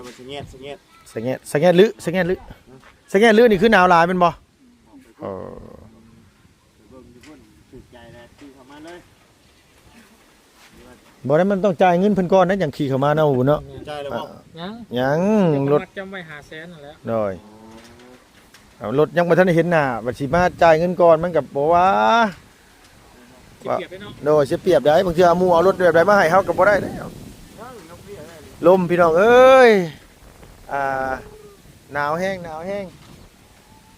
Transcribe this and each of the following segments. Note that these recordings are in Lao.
ມັນສະແງດ ສະແງດ ສະແງດ ສະແງດລຶ ສະແງດລຶ ສະແງດລຶນີ້ຄືໜາວຫຼາຍແມ່ນບໍ່? ເອີ ເບິ່ງຢູ່ພຸ້ນ ຖືກໃຈແລ້ວ ຂີ່ເຂົ້າມາເລີຍ ບໍ່ໄດ້ ມັນຕ້ອງຈ່າຍເງິນເພິ່ນກ່ອນນະ ຈັ່ງຂີ່ເຂົ້າມາເນາະ ບໍ່ເນາະ. ຈ່າຍແລ້ວບໍ່? ຍັງ ຍັງ ເຈົ້າກໍ ລົດມັດຈຳໄວ້ຫ້າແສນນັ້ນແຫຼະ. ໂດຍ ເອົາ ລົດຍັງບໍ່ທັນໄດ້ເຫັນໜ້າ ບັດຊິມາຈ່າຍເງິນກ່ອນ ມັນກໍບໍ່ວ່າ ຊິປຽບເດ້ເນາະ. ໂດຍ ເສຍປຽບໄດ໋ ບາງເທື່ອໝູ່ເອົາລົດແບບໃດມາໃຫ້ເຮົາກໍບໍ່ໄດ້ເດ້. ລົມ ພີ່ນ້ອງເອີຍ ອ່າ ໜາວແຮງ ໜາວແຮງ.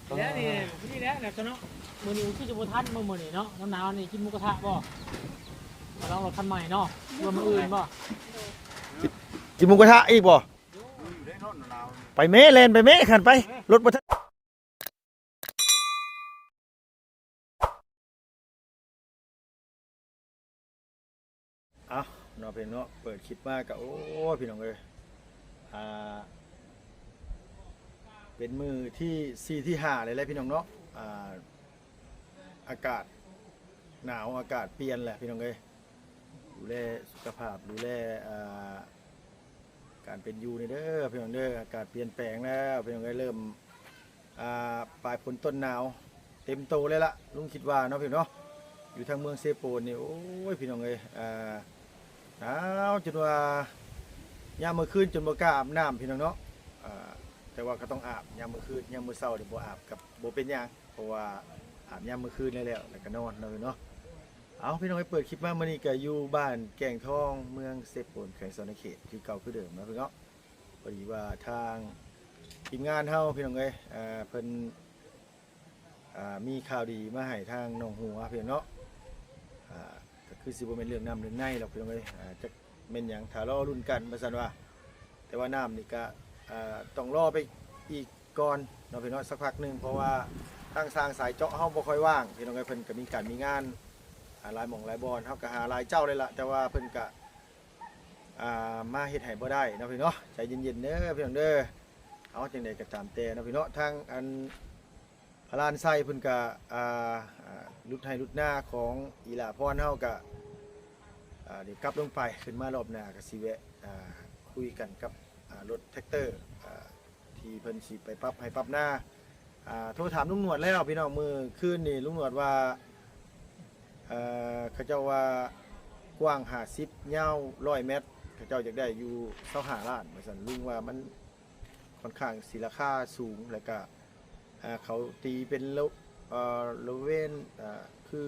ແລ້ວນີ້ ນີ້ແຫຼະ ແລ້ວຊະເນາະ ມື້ນີ້ຄືຈະບໍ່ທັນບໍ່ ມື້ນີ້ເນາະ ໜາວໆນີ້ ກິນໝູກະທະບໍ່? ມາລອງລົດຄັນໃໝ່ເນາະ ຫຼືວ່າມື້ອື່ນບໍ່? ກິນ ກິນໝູກະທະອີກບໍ່? ໄປແມ້ ແລ່ນໄປແມ້ ຄັນໄປ ລົດບໍ່ທັນ. ເອົາເນາະ ພີ່ນ້ອງເນາະ ເປີດຄລິບມາກໍ ໂອ້ ພີ່ນ້ອງເອີຍ ອ່າ ເປັນມື້ທີສີ່ ທີຫ້າ ແລ້ວແຫຼະ ພີ່ນ້ອງເນາະ. ອ່າ ອາກາດໜາວ ອາກາດປ່ຽນແຫຼະ ພີ່ນ້ອງເອີຍ ດູແລສຸຂະພາບ ດູແລ ອ່າ ການເປັນຢູ່ນີ້ເດີ ພີ່ນ້ອງເດີ ອາກາດປ່ຽນແປງແລ້ວ ພີ່ນ້ອງເອີຍ ເລີ່ມ ອ່າ ປາຍຝົນຕົ້ນໜາວເຕັມໂຕເລີຍລະ ລຸງຄິດວ່າເນາະ ພີ່ນ້ອງເນາະ. ຢູ່ທາງເມືອງເຊໂປນນີ້ ໂອ້ຍ ພີ່ນ້ອງເອີຍ ອ່າ ໜາວຈົນວ່າ ຍາມມື້ຄືນຈົນບໍ່ກ້າອາບນ້ຳ ພີ່ນ້ອງເນາະ. ອ່າ ແຕ່ວ່າກໍຕ້ອງອາບຍາມມື້ຄືນ ຍາມມື້ເຊົ້ານີ້ບໍ່ອາບກໍບໍ່ເປັນຫຍັງ ເພາະວ່າອາບຍາມມື້ຄືນແລ້ວ ແລ້ວກໍນອນເນາະ ພີ່ນ້ອງເນາະ. ເອົາ ພີ່ນ້ອງ ໄປເປີດຄລິບມາມື້ນີ້ກໍຢູ່ບ້ານແກ້ງທອງ ເມືອງເຊໂປນ ແຂວງສະຫວັນນະເຂດ ຄືເກົ່າຄືເດີມເນາະ ພີ່ນ້ອງເນາະ. ພໍດີວ່າທາງທີມງານເຮົາ ພີ່ນ້ອງເອີຍ ເອີ ເພິ່ນ ອ່າ ມີຂ່າວດີມາໃຫ້ທາງໜອງຫົວ ພີ່ນ້ອງເນາະ. ອ່າ ກໍຄືຊິບໍ່ແມ່ນເລື່ອງນ້ຳເລື່ອງໃນດອກ ພີ່ນ້ອງເອີຍ ອ່າ ຈັກແມ່ນຫຍັງ ຖ້າລໍລຸ້ນກັນວ່າຊັ້ນວ່າ. ແຕ່ວ່ານ້ຳນີ້ກະ ອ່າ ຕ້ອງລໍໄປອີກກ່ອນເນາະ ພີ່ນ້ອງ ສັກພັກໜຶ່ງ ເພາະວ່າທາງຊ່າງສາຍເຈາະເຮົາບໍ່ຄ່ອຍວ່າງ ພີ່ນ້ອງເອີຍ ເພິ່ນກະມີການມີງານ ອ່າ ຫຼາຍໝ່ອງຫຼາຍບ່ອນ ເຮົາກະຫາຫຼາຍເຈົ້າເລີຍລະ ແຕ່ວ່າເພິ່ນກະ ອ່າ ມາເຮັດໃຫ້ບໍ່ໄດ້ເນາະ ພີ່ນ້ອງເນາະ. ໃຈເຢັນໆເດີ ພີ່ນ້ອງເດີ. ເອົາ ຈັ່ງໃດກໍຕາມແຕ່ເນາະ ພີ່ນ້ອງເນາະ ທາງອັນ ພະລານໄຊເພິ່ນກະ ອ່າ ອ່າ ຫຼຸດໄຮ່ຫຼຸດນາຂອງອີ່ຫຼ້າພອນເຮົາກະ ອ່າ ໄດ້ກັບລົງໄປ ຂຶ້ນມາລອບໜ້າກະຊິແວະ ອ່າ ຄຸຍກັນກັບ ອ່າ ລົດແທັກເຕີ ອ່າ ທີ່ເພິ່ນຊິໄປປັບໄຮ່ປັບນາ. ອ່າ ໂທຖາມລຸງໜວດແລ້ວ ພີ່ນ້ອງ ມື້ຄືນນີ້ລຸງໜວດວ່າ ເອີ ເຂົາເຈົ້າວ່າກວ້າງຫ້າສິບ ຍາວຮ້ອຍແມັດ ເຂົາເຈົ້າຢາກໄດ້ຢູ່ຊາວຫ້າລ້ານວ່າຊັ້ນ. ລຸງວ່າມັນ ຂ້ອນຂ້າງຊິລາຄາສູງ ແລ້ວກະ ເຂົາຕີເປັນ ລະ ເອີ ລະເວນ ເອີ ຄື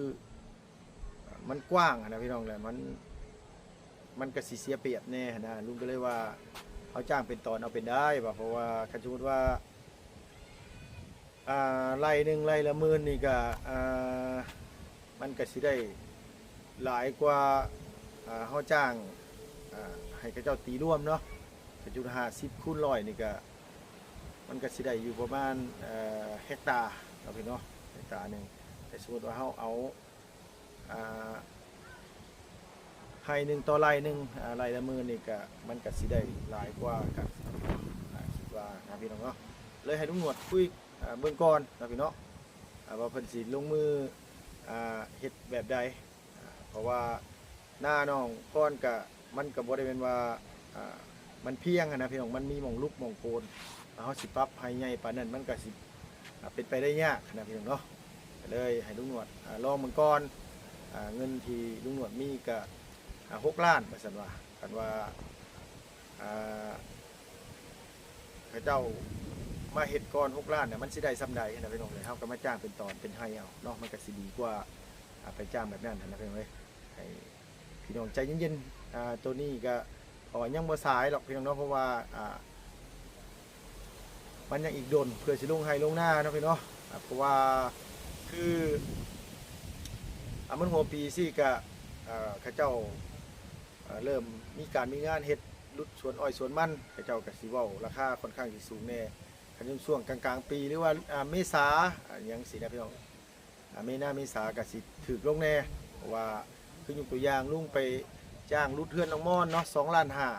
ມັນກວ້າງຫັ້ນນະ ພີ່ນ້ອງ ແລະ ມັນ ມັນກະຊິເສຍປຽບແດ່ຫັ້ນນະ. ລຸງກໍເລີຍວ່າ ເຮົາຈ້າງເປັນຕອນເອົາເປັນໄດ້ວ່າ ເພາະວ່າຄັນສົມມຸດວ່າ ອ່າ ໄຮ່ໜຶ່ງ ໄຮ່ລະໝື່ນນີ້ກະ ອ່າ ມັນກະຊິໄດ້ຫຼາຍກວ່າ ອ່າ ເຮົາຈ້າງ ອ່າ ໃຫ້ເຂົາເຈົ້າຕີລວມເນາະ ກະຈຸດຫ້າສິບຄູນຮ້ອຍນີ້ກະ ມັນກະຊິໄດ້ຢູ່ປະມານ ເອີ ເຮັກຕາເນາະ ພີ່ນ້ອງ ເຮັກຕາໜຶ່ງ. ແຕ່ສົມມຸດວ່າເຮົາເອົາ ອ່າ ໄຮ່ໜຶ່ງຕໍ່ໄຮ່ໜຶ່ງ ອ່າ ໄຮ່ລະໝື່ນນີ້ກະ ມັນກະຊິໄດ້ຫຼາຍກວ່າກັນ ອ່າ ຄິດວ່ານະ ພີ່ນ້ອງເນາະ. ເລີຍໃຫ້ລຸງໜວດຄຸຍ ອ່າ ເບິ່ງກ່ອນເນາະ ພີ່ນ້ອງ ອ່າ ວ່າເພິ່ນຊິລົງມື ອ່າ ເຮັດແບບໃດ ອ່າ ເພາະວ່ານານ້ອງພອນກະ ມັນກະບໍ່ໄດ້ແມ່ນວ່າ ອ່າ ມັນພຽງຫັ້ນນະ ພີ່ນ້ອງ ມັນມີໝ່ອງຫຼຸບໝ່ອງໂພນ ເຮົາຊິປັບໃຫ້ໃຫຍ່ປານນັ້ນ ມັນກະຊິ ອ່າ ເປັນໄປໄດ້ຍາກຫັ້ນນະ ພີ່ນ້ອງເນາະ. ກໍເລີຍໃຫ້ລຸງໜວດ ອ່າ ລອງເບິ່ງກ່ອນ ອ່າ ເງິນທີ່ລຸງໜວດມີກະ ອ່າ ຫົກລ້ານ ວ່າຊັ້ນວ່າ ຄັນວ່າ ອ່າ ເຂົາເຈົ້າມາເຮັດກ່ອນຫົກລ້ານນະ ມັນຊິໄດ້ສ່ຳໃດຫັ້ນນະ ພີ່ນ້ອງເອີຍ. ເຮົາກໍມາຈ້າງເປັນຕອນເປັນໄຮ່ເອົາເນາະ ມັນກໍຊິດີກວ່າ ອ່າ ໄປຈ້າງແບບນັ້ນຫັ້ນນະ ພີ່ນ້ອງເອີຍ. ໃຫ້ພີ່ນ້ອງໃຈເຢັນໆ ອ່າ ໂຕນີ້ກໍ ເພາະວ່າຍັງບໍ່ສາຍດອກ ພີ່ນ້ອງເນາະ ເພາະວ່າ ອ່າ ມັນຍັງອີກດົນເພື່ອຊິລົງໄຮ່ລົງນາເນາະ ພີ່ນ້ອງເນາະ. ອ່າ ເພາະວ່າຄື ອ່າ ມັນຫົວປີຊີ້ກະ ເຂົາເຈົ້າ ເລີ່ມມີການມີງານເຮັດ ຫຼຸດສວນອ້ອຍສວນມັນ ເຂົາເຈົ້າກະຊິເວົ້າລາຄາຂ້ອນຂ້າງຊິສູງແດ່. ຄັນຢູ່ຊ່ວງກາງໆປີ ຫຼືວ່າ ອ່າ ເມສາ ອ່າ ຫຍັງຊີ້ນະ ພີ່ນ້ອງ ອ່າ ມີນາເມສາກະຊິຖືກລົງແດ່ ເພາະວ່າຄືຍົກຕົວຢ່າງ ລຸງໄປຈ້າງຫຼຸດເຮືອນນ້ອງມອນເນາະ ສອງລ້ານຫ້າ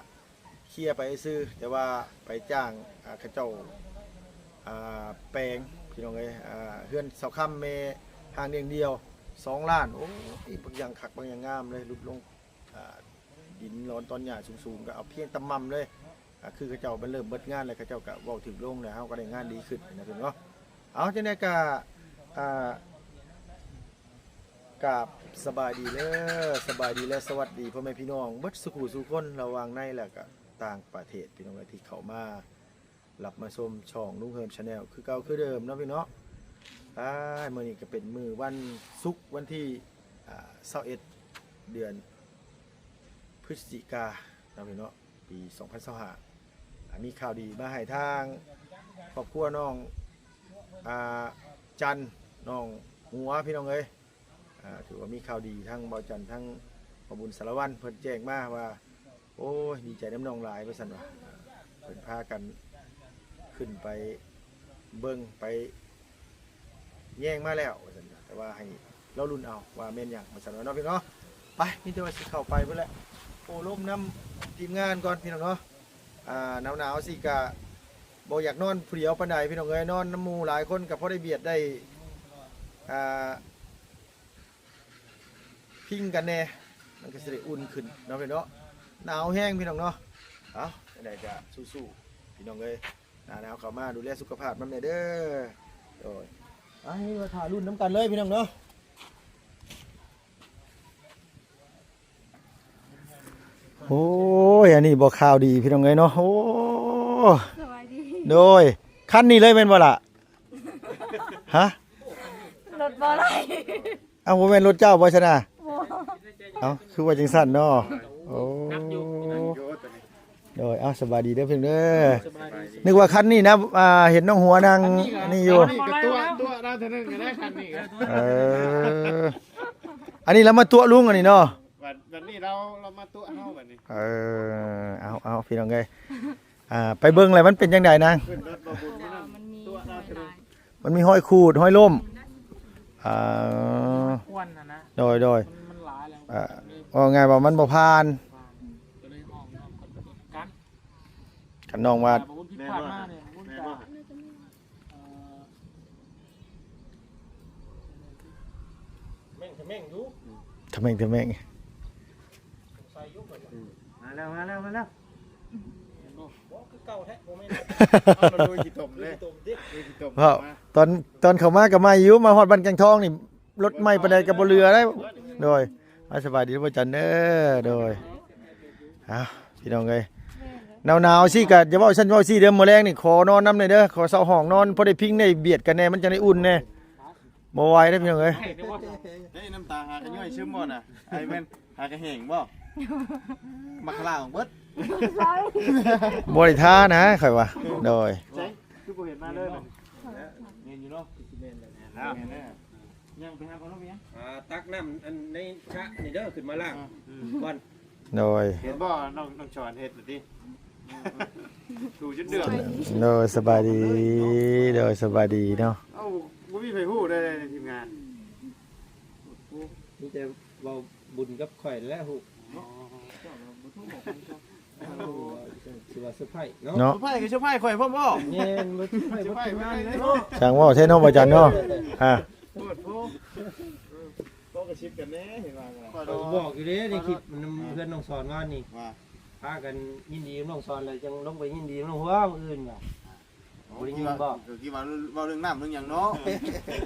ເຄຍໄປຊື່ ແຕ່ວ່າໄປຈ້າງ ອ່າ ເຂົາເຈົ້າ ອ່າ ແປງ ພີ່ນ້ອງເອີຍ ອ່າ ເຮືອນເສົາຄ້ຳແມ່ຮ່າງດຽງດຽວ ສອງລ້ານ. ໂອ້ຍ ບັກຢ່າງຄັກບັກຢ່າງງາມເລີຍ ຫຼຸດລົງ ອ່າ ດິນລອນຕອນຫຍ້າສູງໆ ກໍເອົາພຽງຕະໝ່ຳເລີຍ. ກໍຄືເຂົາເຈົ້າມັນເລີ່ມເບິດງານແລ້ວ ເຂົາເຈົ້າກໍເວົ້າຖືກລົງ ແລ້ວເຮົາກໍໄດ້ງານດີຂຶ້ນນະພີ່ນ້ອງເນາະ. ເອົາ ຈັ່ງໃດກໍ ອ່າ ກາບສະບາຍດີເດີ ສະບາຍດີ ແລະ ສະຫວັດດີພໍ່ແມ່ພີ່ນ້ອງເບິດສູ່ຜູ້ສູ່ຄົນ ລະຫວ່າງໃນ ແລະ ກໍຕ່າງປະເທດ ພີ່ນ້ອງເອີຍ ທີ່ເຂົ້າມາ ຮັບມາຊົມຊ່ອງລຸງເຮີນ Channel ຄືເກົ່າຄືເດີມເນາະພີ່ເນາະ. ອ້າຍ ມື້ນີ້ກໍເປັນມື້ວັນສຸກ ວັນທີ ອ່າ ຊາວເອັດ ເດືອນ ພຶສຈິກາເນາະພີ່ເນາະ ປີສອງພັນຊາວຫ້າ ອ່າ ມີຂ່າວດີມາໃຫ້ທາງຄອບຄົວນ້ອງ ອ່າ ຈັນ ນ້ອງຫົວ ພີ່ນ້ອງເອີຍ. ອ່າ ຖືວ່າມີຂ່າວດີ ທັງບ່າວຈັນ ທັງບ່າວບຸນສາລະວັນ ເພິ່ນແຈ້ງມາວ່າ ໂອ້ຍ ດີໃຈນຳນ້ອງຫຼາຍ ວ່າຊັ້ນວ່າ ເພິ່ນພາກັນຂຶ້ນໄປເບິ່ງ ໄປແຍງມາແລ້ວ ວ່າຊັ້ນ ແຕ່ວ່າໃຫ້ລໍລຸ້ນເອົາວ່າແມ່ນຫຍັງ ວ່າຊັ້ນວ່າເນາະພີ່ນ້ອງເນາະ. ໄປ ມີແຕ່ວ່າຊິເຂົ້າໄປພຸ້ນແຫຼະ ໂອ້ລົມນຳທີມງານກ່ອນ ພີ່ນ້ອງເນາະ. ອ່າ ໜາວໆ ຊີ້ກະບໍ່ຢາກນອນຜູ້ດຽວປານໃດ ພີ່ນ້ອງເອີຍ ນອນນຳໝູ່ຫຼາຍຄົນກໍພໍໄດ້ບຽດໄດ້ ອ່າ ພິງກັນແດ່ ມັນກໍຊິໄດ້ອຸ່ນຂຶ້ນເນາະພີ່ນ້ອງເນາະ. ໜາວແຮງພີ່ນ້ອງເນາະ. ເອົາ ຈັ່ງໃດກໍສູ້ໆ ພີ່ນ້ອງເອີຍ ໜາໜາວເຂົ້າມາດູແລສຸຂະພາບນຳແດ່ເດີ. ໂດຍ ໄປ ມາຖ້າລຸ້ນນຳກັນເລີຍພີ່ນ້ອງເນາະ. ໂອ້ຍ ອັນນີ້ບໍ່ຂ່າວດີພີ່ນ້ອງເອີຍເນາະ. ໂອ້ ສະບາຍດີ ໂດຍ ຄັນນີ້ເລີຍແມ່ນບໍ່ລະ? ຮະ ລົດບໍ່ໄດ້. ອ້າວ ບໍ່ແມ່ນລົດເຈົ້າບໍ່ຊັ້ນນະ? ບໍ່ ເອົ້າ ຄືວ່າຈັ່ງຊັ້ນເນາະ. ໂອ້ ໂດຍ ເອົ້າ ສະບາຍດີເດີພີ່ນ້ອງເດີ. ສະບາຍດີ ນຶກວ່າຄັນນີ້ນະ ອ່າ ເຫັນນ້ອງຫົວນັ່ງອັນນີ້ຢູ່. ອັນນີ້ກໍຕົວະ ຕົວະລາວເທື່ອໜຶ່ງກໍໄດ້ຄັນນີ້. ເອີ ອັນນີ້ລາວມາຕົວະລຸງອັນນີ້ເນາະ. ບັດ ບັດນີ້ລາວ ລາວມາຕົວະເຮົາບັດນີ້. ເອີ ເອົາ ເອົາ ພີ່ນ້ອງເອີຍ ອ່າ ໄປເບິ່ງແລ້ວມັນເປັນຈັ່ງໃດນາງ? ຂຶ້ນລົດບໍ່ບຸນ ມັນມີຮອຍຂູດຮອຍລົ້ມ ອ່າ ຄວັນນະນະ. ໂດຍ ໂດຍ ມັນ ມັນຫຼາຍແລ້ວ ອ່າ ເວົ້າງ່າຍວ່າມັນບໍ່ຜ່ານ ກໍເລີຍຫ້ອງນ້ອງກັນ ກັນນ້ອງວ່າ ແມ່ນບໍ່? ແມ່ນບໍ່? ເອີ ແມ່ງ ແມ່ງຢູ່ ທະແມ່ງ ທະແມ່ງ ໃສ່ຢູ່ເພິ່ນ ອືມ ມາແລ້ວ ມາແລ້ວ ມາແລ້ວ. ບໍ່ ບໍ່ຄືເກົ່າແທ້ ບໍ່ແມ່ນ ເອົາລະລຸຍຂີ້ຕົມເດ້ ລຸຍຂີ້ຕົມເດ້ ລຸຍຂີ້ຕົມ. ເວົ້າ ມາ ຕອນ ຕອນເຂົ້າມາກໍໃໝ່ຢູ່ ມາຮອດບ້ານແກງທອງນີ້ ລົດໃໝ່ປານໃດກໍບໍ່ເຫຼືອໄດ໋. ໂດຍ ອ່າ ສະບາຍດີພໍ່ຈັນເດີ. ໂດຍ ເອົ້າ ພີ່ນ້ອງເອີຍ ໜາວໆ ຊີ້ກໍຢ່າເວົ້າຊັ້ນເວົ້າຊີ້ເດີ ມື້ແລງນີ້ຂໍນອນນຳແດ່ເດີ ຂໍເຊົ່າຫ້ອງນອນ ພໍໄດ້ພິງໄດ້ບຽດກັນແດ່ ມັນຈັ່ງໄດ້ອຸ່ນແດ່. ບໍ່ໄຫວເດ້ພີ່ນ້ອງເອີຍ ເຮີ້ຍ ນ້ຳຕາຫາກະຍ້ອຍຊຶມບໍ່ນະ? ໄອ້ແມ່ນຫາກະແຫ້ງບໍ່? ມັກຄະລາອອກເບິດ ບໍ່ໄດ້ທານະຂ້ອຍວ່າ. ໂດຍ ໃສ ຄືບໍ່ເຫັນມາເລີຍບັດນີ້? ແມ່ນຢູ່ເນາະ ຄືຊິແມ່ນແຫຼະ ແມ່ນແລ້ວ ຍ່າງໄປຫາເຂົາເນາະ. ອ່າ ຕັກນ້ຳອັນໃນຊະນີ້ເດີ ຂຶ້ນມາລ້າງ ອືມ ກ່ອນ. ໂດຍ ເຫັນບໍ່ ນ້ອງ ນ້ອງສອນເຮັດແລ້ວຕິ ຖູຈົນເດືອດ. ໂດຍ ສະບາຍດີ ໂດຍ ສະບາຍດີເນາະ. ເອົ້າ ບໍ່ມີໃຜຮູ້ໄດ້ໃນທີມງານ ມີແຕ່ເວົ້າບຸນກັບຂ້ອຍແຫຼະຮູ້. ອໍ ຊິວ່າເຊີໄພຣສ໌ເນາະ ເນາະ ເຊີໄພຣສ໌ກໍເຊີໄພຣສ໌ຂ້ອຍພ້ອມບໍ່? ແມ່ນ ບໍ່ເຊີໄພຣສ໌ບໍ່ທີມງານເລີຍເນາະ. ຊ່າງເວົ້າແທ້ເນາະ ບໍ່ຈັນເນາະ. ອ່າ ໂພດໂພ ໂຕກະຊິບກັນແດ່ ເຫັນວ່າ ຂ້ອຍບອກຢູ່ເດ້ ໃນຄລິບນຳເພື່ອນນ້ອງສອນວານນີ້ ວ່າ ພາກັນຍິນດີກັບນ້ອງສອນ ແລ້ວຈັ່ງລົງໄປຍິນດີກັບນ້ອງຫົວມື້ອື່ນວ່າ ບໍ່ໄດ້ຍິນບໍ່? ກໍຄິດວ່າເວົ້າເລື່ອງນ້ຳເລື່ອງຫຍັງເນາະ.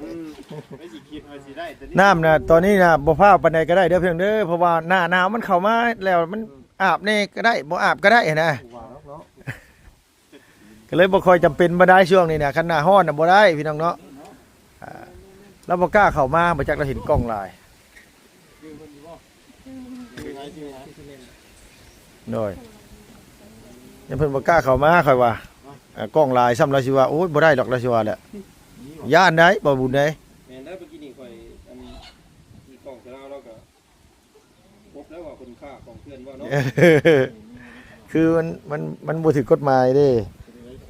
ອືມ ໄປຊິຄິດວ່າຊິໄດ້ ແຕ່ນີ້ ນ້ຳນະ ຕອນນີ້ນະ ບໍ່ພາວປານໃດກໍໄດ້ເດີພີ່ນ້ອງເດີ ເພາະວ່າໜ້າໜາວມັນເຂົ້າມາແລ້ວ ມັນອາບແດ່ກໍໄດ້ ບໍ່ອາບກໍໄດ້ຫັ້ນນະ. ກໍເລີຍບໍ່ຄ່ອຍຈຳເປັນປານໃດຊ່ວງນີ້ນະ ຄັນໜ້າຮ້ອນນະບໍ່ໄດ້ພີ່ນ້ອງເນາະ. ອ່າ ລາວບໍ່ກ້າເຂົ້າມາ ບໍ່ຈັກລາວເຫັນກ້ອງຫຼາຍ. ໂດຍ ຍັງເພິ່ນບໍ່ກ້າເຂົ້າມາ ຂ້ອຍວ່າ ອ່າ ກ້ອງຫຼາຍຊ້ຳ ລາວຊິວ່າ ໂອ້ຍ ບໍ່ໄດ້ດອກ ລາວຊິວ່າແຫຼະ ຢ້ານໄດ໋ ບໍ່ບຸນໄດ໋. ແມ່ນໄດ໋ ເມື່ອກີ້ນີ້ຂ້ອຍ ອັນ ມີກ້ອງໃສ່ລາວ ລາວກໍ ພົບແລ້ວວ່າຄົນຂ້າຂອງເພື່ອນວ່າເນາະ ຄືມັນ ມັນ ມັນບໍ່ຖືກກົດໝາຍເດ້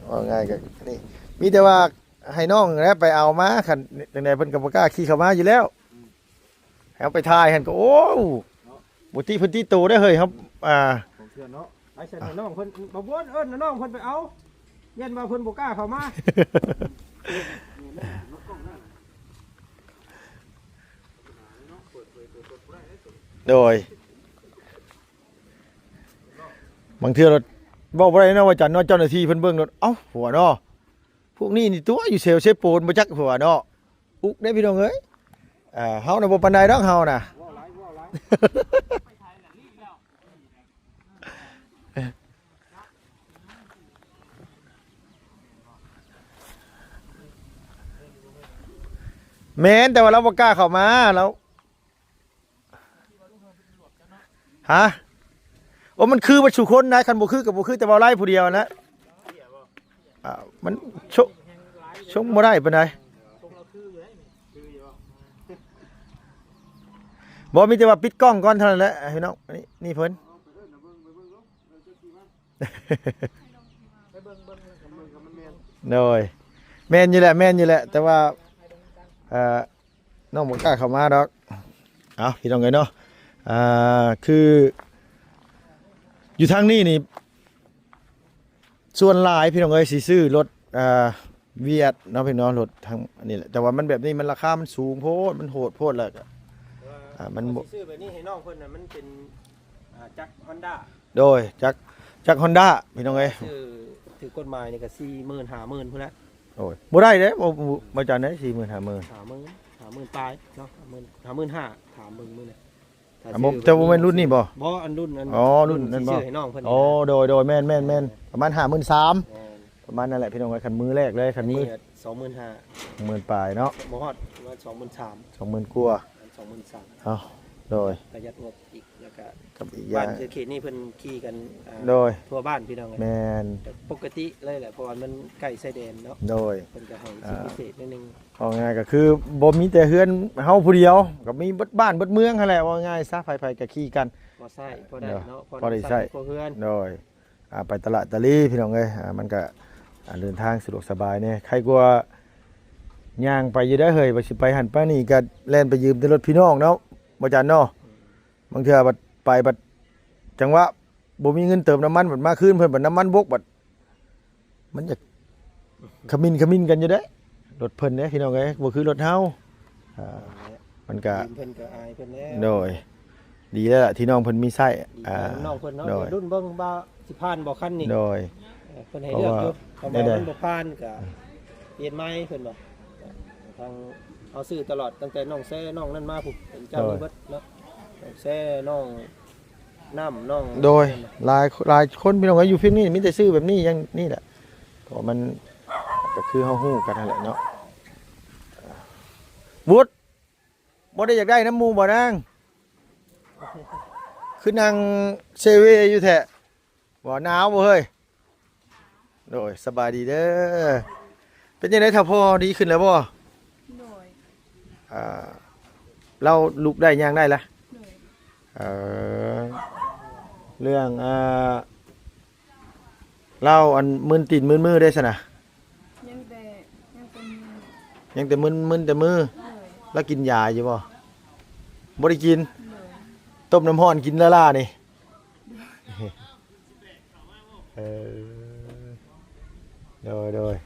ເວົ້າງ່າຍກໍນີ້ ມີແຕ່ວ່າໃຫ້ນ້ອງແຫຼະໄປເອົາມາ ຄັນຈັ່ງໃດເພິ່ນກໍບໍ່ກ້າຂີ່ເຂົ້າມາຢູ່ແລ້ວ ໃຫ້ເຮົາໄປຖ່າຍຫັ້ນກໍ ໂອ້ ບໍ່ຕິເພິ່ນຕິໂຕໄດ້ເຮີ້ຍ ເຮົາ ອ່າ ຂອງເພື່ອນເນາະ ໄປຊັ້ນ ນ້ອງເພິ່ນ ບໍ່ບົນ ເອີ້ນນ້ອງເພິ່ນໄປເອົາ ຢ້ານວ່າເພິ່ນບໍ່ກ້າເຂົ້າມາ. ໂດຍ ບາງເທື່ອລະ ເວົ້າບໍ່ໄດ້ເນາະ ວ່າຈັນເນາະ ເຈົ້າໜ້າທີ່ເພິ່ນເບິ່ງໂລດ. ເອົ້າ ຫົວເນາະ ພວກນີ້ນີ້ຕົວະຢູ່ແຖວເຊໂປນບໍ່ຈັກ ຫົວເນາະ. ອຸກເດ້ພີ່ນ້ອງເອີຍ. ເອີ ເຮົານະບໍ່ປານໃດດອກ ເຮົານະ ແມ່ນ ແຕ່ວ່າລາວບໍ່ກ້າເຂົ້າມາ ລາວ ຮະ? ໂອ້ ມັນຄືເບິດສູ່ຄົນນະ ຄັນບໍ່ຄືກໍບໍ່ຄືແຕ່ເວົ້າໄລ່ຜູ້ດຽວນະ. ອ່າ ມັນ ຊົງ ຊົງບໍ່ໄດ້ປານໃດ. ບໍ່ ມີແຕ່ວ່າປິດກ້ອງກ່ອນເທົ່ານັ້ນແຫຼະພີ່ນ້ອງ. ນີ້ ນີ້ເພິ່ນ ໂດຍ ແມ່ນຢູ່ແຫຼະ ແມ່ນຢູ່ແຫຼະ ແຕ່ວ່າ ເອີ ນ້ອງບໍ່ກ້າເຂົ້າມາດອກ. ເອົາ ພີ່ນ້ອງເອີຍເນາະ ອ່າ ຄືຢູ່ທາງນີ້ນີ້ ສ່ວນຫຼາຍພີ່ນ້ອງເອີຍ ຊິຊື້ລົດ ອ່າ ວຽດເນາະ ພີ່ນ້ອງເນາະ ລົດທາງອັນນີ້ແຫຼະ. ແຕ່ວ່າມັນແບບນີ້ ມັນລາຄາມັນສູງໂພດ ມັນໂຫດໂພດ ແລ້ວກໍ ອ່າ ມັນບໍ່ ຊິຊື້ແບບນີ້ໃຫ້ນ້ອງເພິ່ນນະ ມັນເປັນ ອ່າ ຈັກຮອນດ້າ. ໂດຍ ຈັກ ຈັກຮອນດ້າ ພີ່ນ້ອງເອີຍ. ຊື້ຖືກກົດໝາຍນີ້ກໍສີ່ໝື່ນ ຫ້າໝື່ນພຸ້ນແຫຼະ. ໂອ້ຍ ບໍ່ໄດ້ເດ້ ບໍ່ ບໍ່ ບໍ່ຈັນເດ້ ສີ່ໝື່ນ ຫ້າໝື່ນ ຫ້າໝື່ນ ຫ້າໝື່ນປາຍເນາະ ຫ້າໝື່ນ ຫ້າໝື່ນຫ້າ ຖາມເບິ່ງມື້ນີ້. ອ່າ ບໍ່ ແຕ່ບໍ່ແມ່ນລຸ້ນນີ້ບໍ່? ບໍ່ ອັນລຸ້ນ ອັນ ອໍ ລຸ້ນ ລຸ້ນ ລຸ້ນທີ່ຊື້ໃຫ້ນ້ອງເພິ່ນ ອໍ ນີ້ນະ. ໂດຍ ໂດຍ ແມ່ນ ແມ່ນ ແມ່ນ ປະມານຫ້າໝື່ນສາມ ແມ່ນ ປະມານນັ້ນແຫຼະ ພີ່ນ້ອງເອີຍ. ຄັນມື້ແລກເລີຍ ຄັນມື້ ອັນນີ້ສອງໝື່ນຫ້າ ໝື່ນປາຍເນາະ ບໍ່ຮອດ ປະມານສອງໝື່ນສາມ ສອງໝື່ນກວ່າ ສອງໝື່ນສາມ. ເອົ້າ ໂດຍ ປະຢັດງົບອີກ ແລ້ວກະ ກັບອີກຢ່າງ ບ້ານເຂດນີ້ເພິ່ນຂີ່ກັນ ອ່າ ໂດຍ ທົ່ວບ້ານ ພີ່ນ້ອງເອີຍ. ແມ່ນ ແບບປົກກະຕິເລີຍແຫຼະ ເພາະວ່າມັນໃກ້ຊາຍແດນເນາະ. ໂດຍ ເພິ່ນກໍໃຫ້ ອ່າ ສິດພິເສດໜ້ອຍໜຶ່ງ. ເວົ້າງ່າຍກໍຄືບໍ່ມີແຕ່ເຮືອນເຮົາຜູ້ດຽວ ກໍມີເບິດບ້ານເບິດເມືອງຫັ້ນແຫຼະ ເວົ້າງ່າຍຊະ ໃຜໆກໍຂີ່ກັນ ພໍໃຊ້ພໍໄດ້ເນາະ ພໍໄດ້ໃຊ້ພໍເຮືອນ. ໂດຍ ອ່າ ໄປຕະຫຼາດຕະລີ ພີ່ນ້ອງເອີຍ ອ່າ ມັນກະ ອ່າ ເດີນທາງສະດວກສະບາຍແດ່ ໄຄກວ່າຍ່າງໄປຢູ່ເດ້ເຮີ້ຍ. ວ່າຊິໄປຫັ້ນໄປນີ້ກະແລ່ນໄປຢືມແຕ່ລົດພີ່ນ້ອງເນາະ ບໍ່ຈັນເນາະ. ບາງເທື່ອບັດໄປບັດ ຈັງຫວະບໍ່ມີເງິນເຕີມນ້ຳມັນ ບັດມາຄືນເພິ່ນບັດນ້ຳມັນບົກ ບັດມັນຢາກຂະມິ້ນຂະມິ້ນກັນຢູ່ເດ້ ລົດເພິ່ນເດ້ ພີ່ນ້ອງເອີຍ ບໍ່ຄືລົດເຮົາ. ອ່າ ມັນກະ ຢືມເພິ່ນກໍອາຍເພິ່ນແລ້ວ. ໂດຍ ດີແລ້ວລະທີ່ນ້ອງເພິ່ນມີໃຊ້ ດີໃຈ ອ່າ ນ້ອງເພິ່ນເນາະ. ໂດຍ ລຸ້ນເບິ່ງວ່າຊິຜ່ານບໍ່ຄັນນີ້. ໂດຍ ເອີ ເພິ່ນໃຫ້ເລືອກຢູ່ ເພາະວ່າ ເພາະວ່າມັນບໍ່ຜ່ານກໍປ່ຽນໃໝ່ເພິ່ນວ່າ. ທາງເຮົາຊື້ຕະຫຼອດ ຕັ້ງແຕ່ນ້ອງແຊນ້ອງນັ້ນມາພຸ້ນ ເປັນເຈົ້າ ໂດຍ ມີເບິດເນາະ ນ້ອງແຊ ນ້ອງນ້ຳ ນ້ອງ ໂດຍ ຫຼາຍ ຫຼາຍຄົນ ພີ່ນ້ອງເອີຍ ຢູ່ພີ້ນີ້ມີແຕ່ຊື້ແບບນີ້ ຢ່າງນີ້ແຫຼະ ເພາະວ່າມັນກໍຄືເຮົາຮູ້ກັນຫັ້ນແຫຼະເນາະ. ວຸດ ບໍ່ໄດ້ຢາກໄດ້ນຳໝູ່ບໍ່ນາງ? ຄືນັ່ງເຊເວຢູ່ແທ້ ບໍ່ໜາວບໍ່ເຮີ້ຍ? ໂດຍ ສະບາຍດີເດີ. ເປັນຈັ່ງໃດທ້າວພໍ່ ດີຂຶ້ນແລ້ວບໍ່? ໂດຍ ອ່າ ລາວລຸກໄດ້ຍ່າງໄດ້ລະ? ໂດຍ ເອີ ເລື່ອງ ອ່າ ລາວອັນມຶນຕີນມຶນມືໄດ້ຊັ້ນນະ? ຍັງແຕ່ ຍັງແຕ່ມື ຍັງແຕ່ມຶນ ມຶນແຕ່ມື. ໂດຍ ລາວກິນຢາຢູ່ບໍ່? ບໍ່ໄດ້ກິນ. ໂດຍ ຕົ້ມນ້ຳຮ້ອນກິນລ້າໆນີ້. ເອີ ໂດຍ ໂດຍ.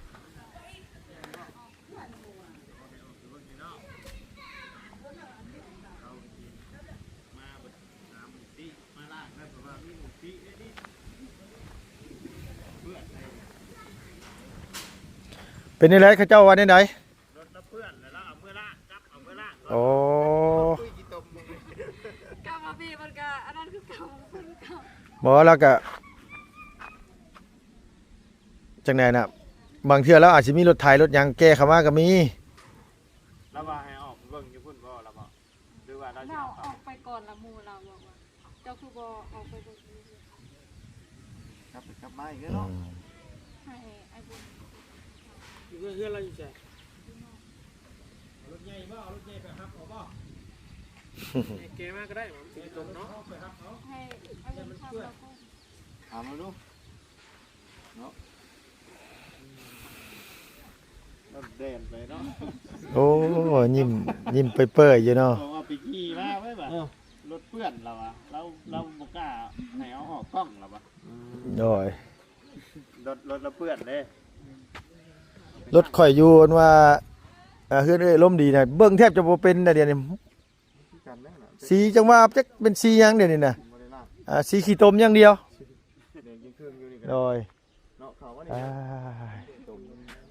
ເປັນຈັ່ງໃດ ເຂົາເຈົ້າວ່າແນວໃດ? ໂອ້ ກັບມາພີ້ມັນກະອັນນັ້ນຄືເກົ່າ ບໍ່ ລະກະຈັ່ງໃດນະ ບາງເທື່ອລາວອາດຊິມີລົດໄຖລົດຫຍັງແກ່ເຂົ້າມາກໍມີ. ລາວວ່າໃຫ້ອອກໄປເບິ່ງຢູ່ພຸ້ນບໍ່ ລາວບອກ ຫຼືວ່າລາວຊິເອົາເຂົ້າ? ອອກໄປກ່ອນລະ ໝູ່ລາວບອກວ່າ ເຈົ້າຄືບໍ່ອອກໄປເບິ່ງຢູ່ເຮືອນ? ກັບໄປກັບມາອີກເນາະ. ອືມ ໃຫ້ອ້າຍບຸນ ຢູ່ເຮືອນ ເຮືອນລາວຢູ່ໃສ? ເອົາລົດໃຫຍ່ບໍ່? ເອົາລົດໃຫຍ່ໄປຮັບເອົາບໍ່? ໃຫ້ແກມາກໍໄດ້ ມັນຊິຕົກເນາະ. ໃຫ້ອ້າຍບຸນຂັບລະ ຖາມລາວດູເນາະ. ລາວແລ່ນໄປເນາະ. ໂອ້ ຍິ້ມ ຍິ້ມເປີຍໆຢູ່ເນາະ. ບອກວ່າໄປຂີ່ມາໄວ້ບາດ ເອີ ລົດເປື້ອນລາວວ່າ ລາວ ລາວບໍ່ກ້າໃຫ້ເອົາອອກກ້ອງລາວວ່າ. ອືມ ໂດຍ ລົດ ລົດລາວເປື້ອນເດ້. ລົດຂ້ອຍຢູ່ອັນວ່າ ອ່າ ເຮືອນເອື້ອຍລົມດີນະ ເບິ່ງແທບຈະບໍ່ເປັນນະດຽວນີ້. ຄືກັນແລ້ວນະ ສີຈັ່ງວ່າຈັກເປັນສີຫຍັງດຽວນີ້ນະ. ບໍ່ໄດ້ລ້າງ ອ່າ ສີຂີ້ຕົມຢ່າງດຽວ. ແດງຈຶ່ງເຄິ່ງຢູ່ນີ້ ໂດຍ ເນາະ ເຂົ້າມານີ້ ອ່າ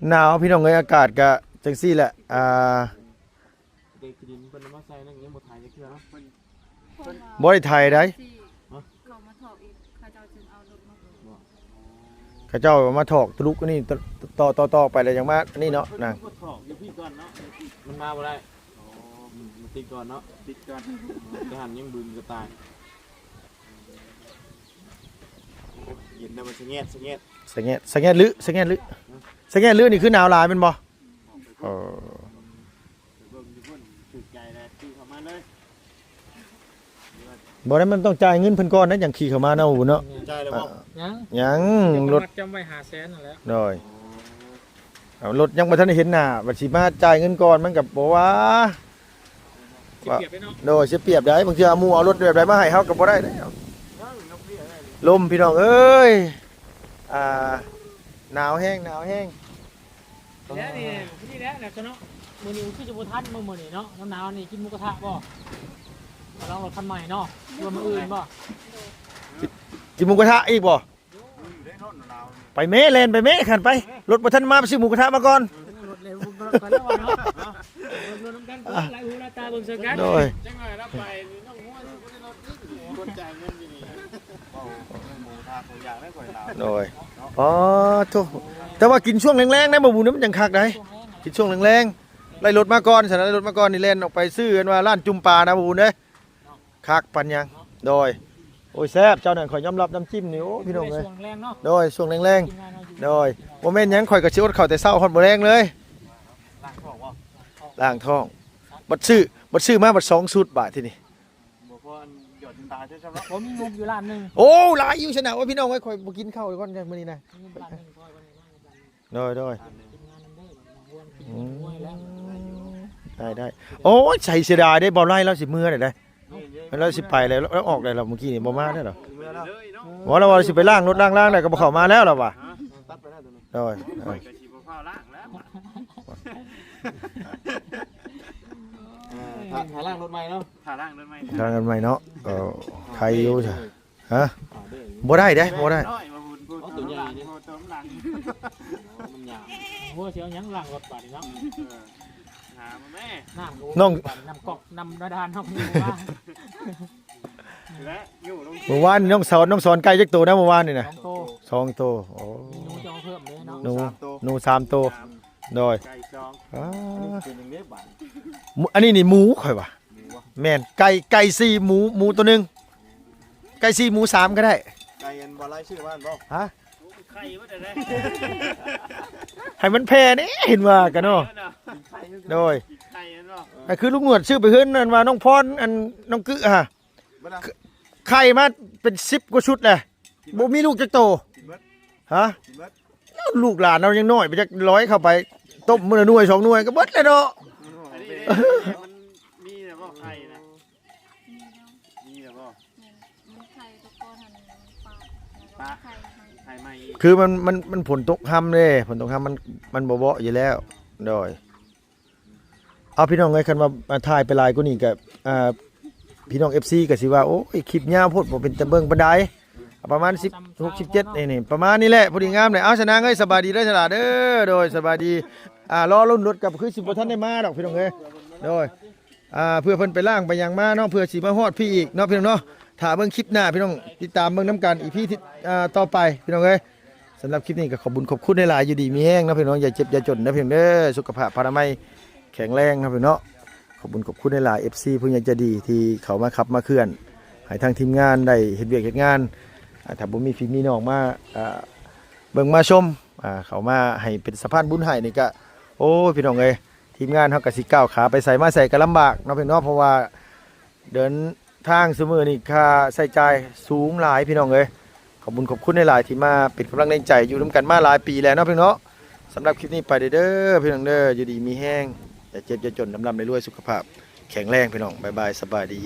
ໜາວພີ່ນ້ອງເອີຍ ອາກາດກະຈັ່ງຊີ້ແຫຼະ ອ່າ ແຕ່ຂີ້ດິນເພິ່ນເອົາມາໃສ່ນັ້ນຍັງບໍ່ໄຖຈັກເທື່ອເນາະ ບໍ່ໄດ້ໄຖໃດ ເຂົາມາຖອກອີກ ເຂົາເຈົ້າຈຶ່ງເອົາລົດມາ ເຂົາເຈົ້າມາຖອກທະລຸອັນນີ້ ຕໍ່ ຕໍ່ ຕໍ່ໄປແລ້ວຍັງມາອັນນີ້ເນາະນາງ ຖອກຢູ່ພີ້ກ່ອນເນາະ ມັນມາບໍ່ໄດ້ ອໍ ອືມ ມັນຕິດກ່ອນເນາະ ຕິດກ່ອນ ແຕ່ຫັ້ນຍັງບຶງກະຕ່າຍ ເຢັນແລ້ວມັນສະແງດ ສະແງດ ສະແງດ ສະແງດລຶ ສະແງດລຶ ສະແງດລຶນີ້ຄືໜາວຫຼາຍແມ່ນບໍ່? ເອີ ໄປເບິ່ງຢູ່ພຸ້ນ ຖືກໃຈແລ້ວຂີ່ເຂົ້າມາເລີຍ ບໍ່ໄດ້ ມັນຕ້ອງຈ່າຍເງິນເພິ່ນກ່ອນນະ ຈັ່ງຂີ່ເຂົ້າມາເນາະ ບໍ່ບຸນເນາະ ຈ່າຍແລ້ວບໍ່? ຍັງ ຍັງ ລົດຈຳໄວ້ຫ້າແສນນັ້ນແຫຼະ ໂດຍ ເອົາ ລົດຍັງບໍ່ທັນໄດ້ເຫັນໜ້າ ບັດຊິມາຈ່າຍເງິນກ່ອນ ມັນກໍບໍ່ວ່າ ເສຍປຽບເດ້ເນາະ ໂດຍ ເສຍປຽບໃດ໋ ບາງເທື່ອໝູ່ເອົາລົດແບບໃດມາໃຫ້ເຮົາກໍບໍ່ໄດ້ເດ້ ລົມພີ່ນ້ອງເອີຍ ອ່າ ໜາວແຮງ ໜາວແຮງ ແລ້ວນີ້ ນີ້ແຫຼະ ແລ້ວຊະເນາະ ມື້ນີ້ຄືຈະບໍ່ທັນບໍ່ ມື້ນີ້ເນາະ ໜາວໆນີ້ກິນໝູກະທະບໍ່? ລອງລົດຄັນໃໝ່ເນາະ ຫຼືວ່າມື້ອື່ນບໍ່? ກິນໝູກະທະອີກບໍ່? ໄປແມ້ ແລ່ນໄປແມ້ ຄັນໄປ ລົດບໍ່ທັນມາ ໄປຊື້ໝູກະທະມາກ່ອນ ໂດຍ ໂດຍ ອໍ ໂທ້ ແຕ່ວ່າກິນຊ່ວງແລງໆ ໄດ້ບໍ່ບຸນ ມັນຈັ່ງຄັກໄດ໋ ກິນຊ່ວງແລງໆ ໄລ່ລົດມາກ່ອນ ຊັ້ນ ໄລ່ລົດມາກ່ອນນີ້ ແລ່ນອອກໄປຊື້ ອັນວ່າຮ້ານຈຸ່ມປານະ ບໍ່ບຸນເດ້ ຄັກປານຫຍັງ ໂດຍ ໂອ້ຍ ແຊບ ເຈົ້ານັ້ນ ຂ້ອຍຍອມຮັບນ້ຳຈິ້ມນີ້ ໂອ້ ພີ່ນ້ອງເອີຍ ໂດຍ ຊ່ວງແລງໆເນາະ ໂດຍ ຊ່ວງແລງໆ ໂດຍ ບໍ່ແມ່ນຫຍັງ ຂ້ອຍກໍຊິອົດເຂົ້າແຕ່ເຊົ້າຮອດມື້ແລງເລີຍ ລ້າງທ້ອງບໍ່? ລ້າງທ້ອງ ບັດຊື້ ບັດຊື້ມາບັດສອງຊຸດບາດທີນີ້ ບໍ່ພໍອັນຢອດຕາຍເທື່ອຊ້ຳເນາະ ບໍ່ມີງົບຢູ່ລ້ານໜຶ່ງ ໂອ້ ຫຼາຍຢູ່ຊັ້ນນະ ໂອ້ຍ ພີ່ນ້ອງເອີຍ ຂ້ອຍບໍ່ກິນເຂົ້າກ່ອນ ມື້ນີ້ນະ ມີເງິນລ້ານໜຶ່ງ ໂດຍ ໂດຍ ອືມ ໄດ້ ໄດ້ ໂອ້ຍ ໃສເສຍດາຍເດ້ ບໍ່ໄລ່ລາວຊິເມືອແລ້ວເດ້ ລາວຊິໄປແລ້ວ ລາວອອກໄດ້ແລ້ວ ມື້ກີ້ນີ້ບໍ່ມາແລ້ວ ບໍ່ ລາວວ່າຊິໄປລ້າງລົດລ້າງລາງແລ້ວກໍບໍ່ເຂົ້າມາແລ້ວ ລາວວ່າ ໂດຍ ຂ້ອຍກໍຊິບໍ່ຟ້າວລ້າງແລ້ວ ເອີ ຖ້າ ຖ້າລ້າງລົດໃໝ່ເນາະ ຖ້າລ້າງລົດໃໝ່ ລ້າງລົດໃໝ່ເນາະ ເອີ ໄຄຢູ່ຊະ ຮະ ບໍ່ໄດ້ເດ້ ບໍ່ໄດ້ ນ້ອຍມາພຸ້ນ ເອົາຕົວໃຫຍ່ນີ້ ຕົວມັນຫຼັງ ມັນຍາວ ໂອ້ ຊິເອົາຫຍັງລ້າງລົດບາດນີ້ເນາະ ເອີ ຫາມາແມ່ ນ້ຳກໍ ນ້ອງ ນ້ຳກອກ ນ້ຳບາດານ ນ້ອງ ແລະ ຢູ່ລົງ ມື້ວານນີ້ນ້ອງສອນ ນ້ອງສອນໄກ່ຈັກໂຕນະ ມື້ວານນີ້ນະ? ສອງໂຕ ສອງໂຕ ໂອ້ ມີໜູຈະເອົາເພີ່ມເດ້ເນາະ ໜູ ສາມໂຕ ໜູສາມໂຕ ສາມ ໂດຍ ໄກ່ສອງ ອ່າ ອັນນີ້ນີ້ໝູຂ້ອຍວ່າ ໝູຫວາ? ແມ່ນ ໄກ່ ໄກ່ສີ່ ໝູ ໝູໂຕໜຶ່ງ ໄກ່ສີ່ ໝູສາມກໍໄດ້ ໄກ່ອັນບໍ່ໄລ່ຊື້ມາຫັ້ນບໍ່? ຮະ? ໄຂ່ວ່າແຕ່ໃດ ໃຫ້ມັນແຜ່ແດ່ ເຫັນວ່າກັນເນາະ ກິນໄຂ່ ໂດຍ ກິນໄຂ່ແມ່ນບໍ່? ກໍຄືລຸງໜວດຊື້ໄປເຮືອນນັ້ນວ່ານ້ອງພອນ ອັນນ້ອງກຶຫະ ເບິດລະ ໄຂ່ມາເປັນສິບກວ່າຊຸດແຫຼະ ກິນເບິດ ບໍ່ມີລູກຈັກໂຕ ກິນເບິດ ຮະ? ກິນເບິດ ແລ້ວລູກຫຼານເຮົາຍັງນ້ອຍ ໄປຈັກຮ້ອຍເຂົ້າໄປ ຕົ້ມມື້ລະໜ່ວຍສອງໜ່ວຍກໍເບິດແລ້ວເນາະ ອັນນີ້ເດ້ ມັນມີແລ້ວບໍ່ໄຂ່ນະ? ມີແລ້ວ ມີແລ້ວບໍ່? ແມ່ນ ມັນໄຂ່ແຕ່ກ່ອນຫັ້ນ ປະ ປະ ໄຂ່ໃໝ່ ໄຂ່ໃໝ່ອີກ ຄືມັນ ມັນ ມັນຝົນຕົກຮຳເດ້ ຝົນຕົກຮຳມັນ ມັນບໍ່ເບາະຢູ່ແລ້ວ ໂດຍ ເອົາ ພີ່ນ້ອງເອີຍ ຄັນວ່າ ອ່າ ຖ່າຍໄປຫຼາຍກວ່ານີ້ກໍ ອ່າ ພີ່ນ້ອງເອັຟຊີກໍຊິວ່າ ໂອ້ຍ ຄລິບຍາວໂພດ ບໍ່ເປັນຕາເບິ່ງປານໃດ ປະມານສິບຫົກ ສິບເຈັດ ນີ້ ນີ້ ປະມານນີ້ແຫຼະ ພໍດີງາມເລີຍ ເອົາ ຊະນາງເອີຍ ສະບາຍດີເດີ ຊະນາງເອີຍ ສະບາຍດີ ອ່າ ລໍລຸ້ນລົດ ກໍຄືຊິບໍ່ທັນໄດ້ມາດອກ ພີ່ນ້ອງເອີຍ ໂດຍ ອ່າ ເພື່ອເພິ່ນໄປລ້າງໄປຫຍັງມາເນາະ ເພື່ອຊິມາຮອດພີ້ອີກເນາະ ພີ່ນ້ອງເນາະ ຖ້າເບິ່ງຄລິບໜ້າ ພີ່ນ້ອງ ຕິດຕາມເບິ່ງນຳກັນ ອີພີ ອ່າ ຕໍ່ໄປ ພີ່ນ້ອງເອີຍ ສຳລັບຄລິບນີ້ກໍຂອບບຸນຂອບຄຸນຫຼາຍໆ ຢູ່ດີມີແຮງເນາະ ພີ່ນ້ອງ ຢ່າເຈັບຢ່າຈົນເນາະ ພີ່ນ້ອງເດີ ສຸຂະພາບພະນາໄມແຂງແຮງເນາະ ພີ່ນ້ອງເນາະ ຂອບບຸນຂອບຄຸນຫຼາຍໆ ເອັຟຊີ ຜູ້ໃຫຍ່ໃຈດີ ທີ່ເຂົ້າມາຂັບມາເຄື່ອນ ໃຫ້ທາງທີມງານໄດ້ເຮັດວຽກເຮັດງານ ອ່າ ຖ້າບໍ່ມີພີ່ມີນ້ອງມາ ອ່າ ເບິ່ງມາຊົມ ອ່າ ເຂົ້າມາໃຫ້ເປັນສະພານບຸນໃຫ້ນີ້ກະ ໂອ້ຍ ພີ່ນ້ອງເອີຍ ທີມງານເຮົາກໍຊິກ້າວຂາໄປໃສມາໃສກໍລຳບາກເນາະ ພີ່ນ້ອງເນາະ ເພາະວ່າເດີນທາງຊຸມື້ນີ້ຄ່າໃຊ້ຈ່າຍສູງຫຼາຍ ພີ່ນ້ອງເອີຍ ຂອບບຸນຂອບຄຸນຫຼາຍໆ ທີ່ມາເປັນກຳລັງແຮງໃຈ ຢູ່ນຳກັນມາຫຼາຍປີແລ້ວເນາະ ພີ່ນ້ອງເນາະ ສຳລັບຄລິບນີ້ໄປເດີ ພີ່ນ້ອງເດີ ຢູ່ດີມີແຮງ ຢ່າເຈັບຢ່າຈົນ ລ່ຳໆລວຍໆ ສຸຂະພາບແຂງແຮງ ພີ່ນ້ອງ ບາຍບາຍ ສະບາຍດີ.